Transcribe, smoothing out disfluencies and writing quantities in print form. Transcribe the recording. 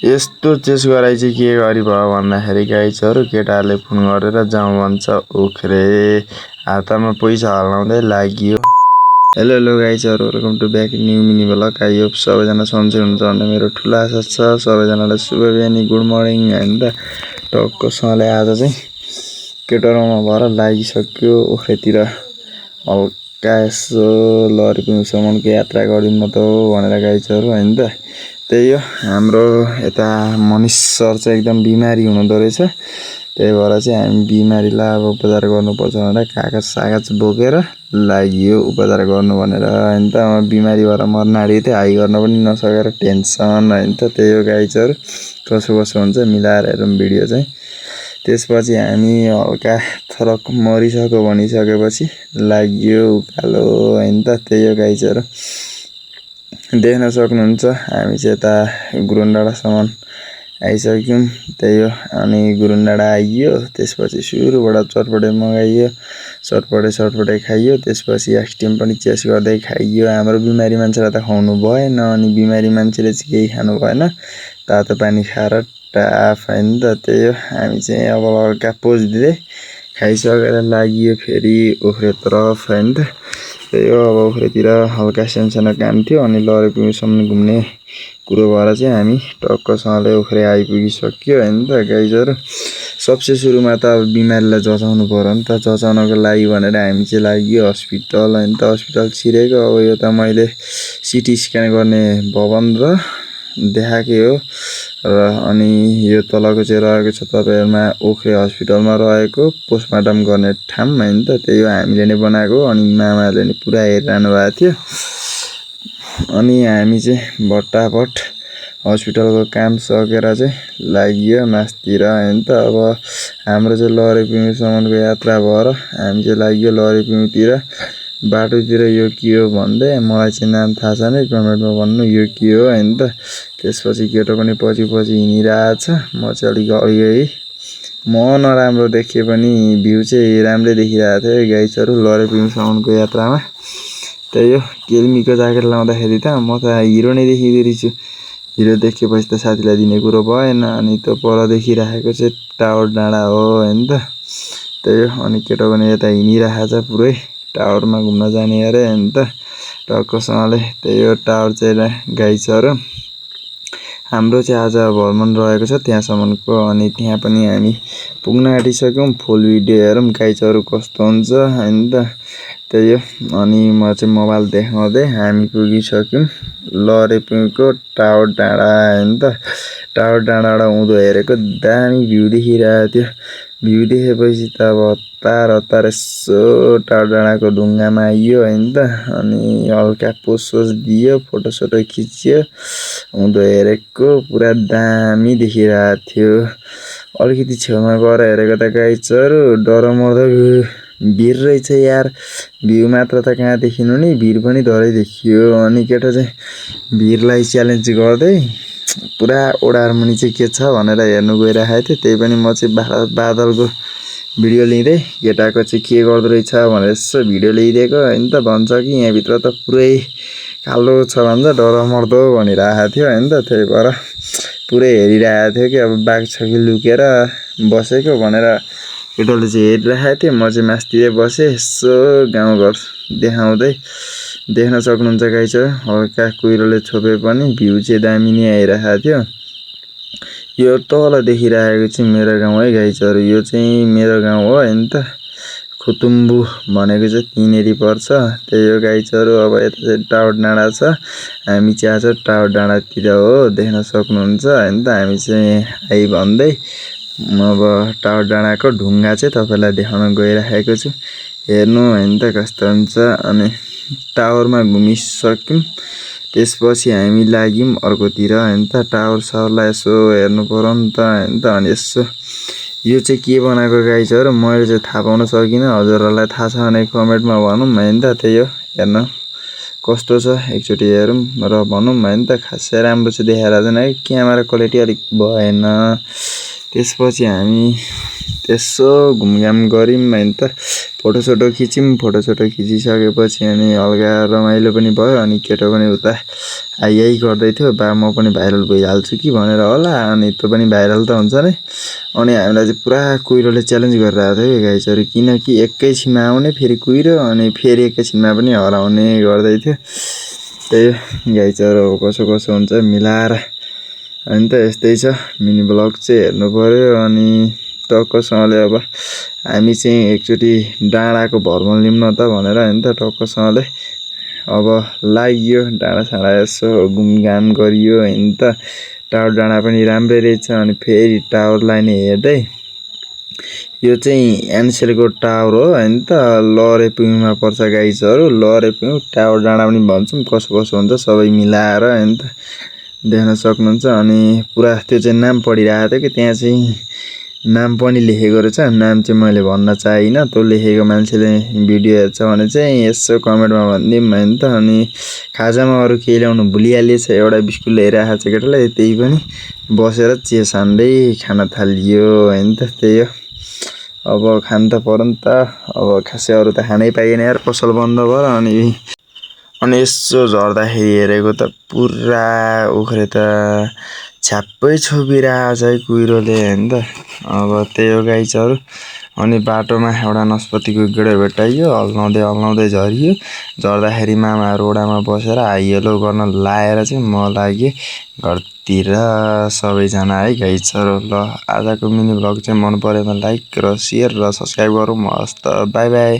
यस्तो चेस गराइ चाहिँ के गरी भयो भन्दाखेरि गाइजहरु केटाहरूले फोन गरेर जाउँ भन्छ उख्रे हातमा पैसा हल्लाउँदै लाग्यो। हेलो गाइजहरु, welcome to back new mini blog. I hope सबैजना सन्चै हुन्छ भन्ने मेरो ठुलो आशा छ। सबैजनालाई शुभ बिहानी, गुड मर्निङ हैन त। टक्कसँगले आज चाहिँ केटोरमा भएर लागिसक्यो उख्रेतिर हल्का यसो लरिपुङसम्मको यात्रा गरिदिउँ न त भनेर गाइजहरु हैन त। त्यही हो, हाम्रो यता मनिष सर चाहिँ एकदम बिमारी हुनुहुँदो रहेछ। त्यही भएर चाहिँ हामी बिमारीलाई अब उपचार गर्नुपर्छ भनेर कागज बोकेर लाग्यो उपचार गर्नु भनेर हैन त। बिमारी भएर मर्न आँटेको थियो, हाइ गर्न पनि नसकेर टेन्सन हैन त। त्यही हो गाइजहरु, कसो हुन्छ मिलाएर हेरौँ भिडियो चाहिँ। त्यसपछि हामी हल्का थरक मरिसक्यो भनिसकेपछि लाग्यो उकालो हैन त। त्यही हो गाइजहरु, देख्न सक्नुहुन्छ हामी चाहिँ यता गुरुन्डाँडासम्म आइसक्यौँ। त्यही हो, अनि गुरुन्डाँडा आइयो, त्यसपछि सुरुबाट चटपटे मगाइयो, चटपटे खाइयो, त्यसपछि एक्सट्रिम पनि चेस गर्दै खाइयो। हाम्रो बिमारी मान्छेलाई त खुवाउनु भएन, अनि बिमारी मान्छेले चाहिँ केही खानु भएन, तातो पानी खाएर टाफ हैन त। त्यही हो, हामी चाहिँ अब हल्का पोज दिँदै खाइसकेर लागियो फेरि उख्रेतर्फ हैन त। त्यही हो, अब उख्रेतिर हल्का सानो काम थियो, अनि लरेपुङसम्म घुम्ने कुरो भएर चाहिँ हामी टक्कसँगले उख्रे आइपुगिसक्यो हैन त गाइजहरु। सबसे सुरुमा त अब बिमारीलाई जचाउनु पर्यो नि त। जचाउनको लागि भनेर हामी चाहिँ लाग्यो हस्पिटल हैन त। हस्पिटल छिरेको अब यो त मैले सिटी स्क्यान गर्ने भवन र देखाएकै हो र अनि यो तलको चाहिँ रहेको छ तपाईहरुमा उख्रे हस्पिटलमा रहेको पोस्टमार्टम गर्ने ठाउँ हैन त। त्यही हो, हामीले नै बनाएको, अनि मामाले नि पुरा हेरिरहनु भएको थियो। अनि हामी चाहिँ भट्टाभट हस्पिटलको काम सकेर चाहिँ लाग्यो मासतिर हैन त। अब हाम्रो चाहिँ लरेपुङसम्मको यात्रा भएर हामी चाहिँ लाग्यो लरेपुङतिर। बाटोतिर यो के हो भन्दै मलाई चाहिँ नाम थाहा छैन, कमेन्टमा भन्नु यो के हो हैन त। त्यसपछि केटो पनि पछि हिँडिरहेछ, म चाहिँ अलिक अगाडि। म नराम्रो देखे पनि भ्यू चाहिँ राम्रै देखिरहेको थियो गाइजहरु लरेपुङसम्मको यात्रामा। त्यही हो, केल्मीको ज्याकेट लाउँदाखेरि त म त हिरो नै देखिँदो रहेछु। हिरो देखेपछि त साथीलाई दिने कुरो भएन। अनि त्यो पर देखिरहेको चाहिँ टावर डाँडा हो हैन त। त्यही हो, अनि केटो पनि यता हिँडिरहेछ पुरै टावरमा घुम्न जाने अरे हैन त टक्कसँगले। त्यही हो, टावर चाहिँ गाइजहरु हाम्रो चाहिँ आज भ्रमण रहेको छ त्यहाँसम्मको, अनि त्यहाँ पनि हामी पुग्न आँटिसक्यौँ। फुल भिडियो हेरौँ गाइजहरु कस्तो हुन्छ हैन त। त्यही हो, अनि म चाहिँ मोबाइल देखाउँदै हामी पुगिसक्यौँ लरेपुङको टावर डाँडा हैन त। टावर डाँडाबाट उँधो हेरेको दामी भ्यू देखिरहेको थियो। भ्यू देखेपछि त अब हतार यसो टावर डाँडाको ढुङ्गामा आइयो हैन त। अनि हल्का पोज दियो, फोटो खिच्यो, उँधो हेरेको पुरा दामी देखिरहेको थियो। अलिकति छेउमा गएर हेरेको त गाइजहरु डरमर्दो भिर रहेछ यार। भ्यू मात्र त कहाँ देखिनु नि, भिर पनि धरै देखियो। अनि केटो चाहिँ भिरलाई च्यालेन्ज गर्दै पुरा ओडार मुनि चाहिँ के छ भनेर हेर्नु गइरहेको थियो। त्यही पनि म चाहिँ बादलको भिडियो लिँदै केटाको चाहिँ के गर्दो रहेछ भनेर यसो भिडियो लिइदिएको हैन त। भन्छ कि यहाँभित्र त पुरै कालो छ भन्छ, डरमर्दो भनिरहेको थियो हैन त। त्यही भएर पुरै हेरिरहेको थियो कि अब बाघ छ कि लुकेर बसेको भनेर केटोले चाहिँ हेरिरहेको थियो। म चाहिँ मास्तिरै बसेँ यसो गाउँघर देखाउँदै। देख्न सक्नुहुन्छ गाइजहरु हल्का कुहिरोले छोपे पनि भ्यू चाहिँ दामी नै आइरहेको थियो। यो तल देखिरहेको चाहिँ मेरो गाउँ है गाइजहरु, यो चाहिँ मेरो गाउँ हो हैन त। खुतुम्बु भनेको चाहिँ तीनेरी पर्छ। त्यही हो गाइजहरु, अब यता चाहिँ टावर डाँडा छ, हामी चाहिँ आज टावर डाँडातिर हो, देख्न सक्नुहुन्छ हैन त। हामी चाहिँ आइ भन्दै अब टावर डाँडाको ढुङ्गा चाहिँ तपाईलाई देखाउन गइरहेको छु, हेर्नु हैन त कस्तो हुन्छ। अनि टावरमा घुमिसक्यौँ, त्यसपछि हामी लाग्यौँ अर्कोतिर हैन त। टावर सरलाई यसो हेर्नु पर्यो नि त हैन त। अनि यसो यो चाहिँ के बनाएको गाइजहरु मैले चाहिँ थाहा पाउन सकिनँ, हजुरहरुलाई थाहा छ भने कमेन्टमा भनौँ हैन त। त्यही हो, हेर्नु कस्तो छ एकचोटि हेरौँ र भनौँ हैन त। खासै राम्रो चाहिँ देखाएर छैन है, क्यामेरा क्वालिटी अलिक भएन। त्यसपछि हामी त्यसो घुमघाम गऱ्यौँ हैन त फोटोसोटो खिच्यौँ फोटोसोटो खिचिसकेपछि अनि हल्का रमाइलो पनि भयो अनि केटो पनि उता आइ गर्दै थियो बा म पनि भाइरल भइहाल्छु कि भनेर होला अनि त्यो पनि भाइरल त हुन्छ नै अनि हामीलाई चाहिँ पुरा कुहिरोले च्यालेन्ज गरिरहेको थियो कि गाइसहरू किनकि एकैछिनमा आउने फेरि कुहिरो अनि फेरि एकैछिनमा पनि हराउने गर्दै थियो त्यही गाइसहरू कसो कसो हुन्छ मिलाएर अनि त यस्तै छ मिनी ब्लग चाहिँ हेर्नु पर्यो अनि टक्कसँगले अब हामी चाहिँ एकचोटि डाँडाको भ्रमण लिऊँ न त भनेर हैन त टक्कसँगले अब लाग्यो डाँडासाँडा यसो घुमघाम गरियो हैन त टावर डाँडा पनि राम्रै रहेछ अनि फेरि टावर लाइन हेर्दै यो चाहिँ एनसेलको टावर हो हैन त लरेपुङमा पर्छ गाइजहरू लरेपुङ टावर डाँडा पनि भन्छौँ कसो कसो हुन्छ सबै मिलाएर हैन त देख्न सक्नुहुन्छ अनि पुरा त्यो चाहिँ नाम पढिरहेको थियो कि त्यहाँ चाहिँ नाम पनि लेखेको रहेछ नाम चाहिँ मैले भन्न चाहिनँ त्यो लेखेको मान्छेले भिडियो हेर्छ भने चाहिँ यसो कमेन्टमा भनिदिउँ हैन त अनि खाजामा अरू केही ल्याउनु भुलिहालिएछ एउटा बिस्कुट ल्याइरहेको छ केटाले त्यही पनि बसेर चियासान्दै खान थालियो हैन त त्यही हो अब खान त पर्यो नि त अब खासै अरू त खानै पाइएन यार पसल बन्द भयो अनि यसो झर्दाखेरि हेरेको त पुरा उख्रे त छ्याप्पै छोपिरहेको छ है कुहिरोले हैन त अब त्यही हो गाइजहरू अनि बाटोमा एउटा नस्पतिको गेडा भेटाइयो हल्लाउँदै झरियो झर्दाखेरि मामाहरू ओडामा बसेर हाइहेलो गर्न लाएर चाहिँ म लागेँ घरतिर सबैजना है गाइजहरू ल आजको मिनी भ्लग चाहिँ मन परेमा लाइक र सेयर र सब्सक्राइब गरौँ हस् त बाई बाई।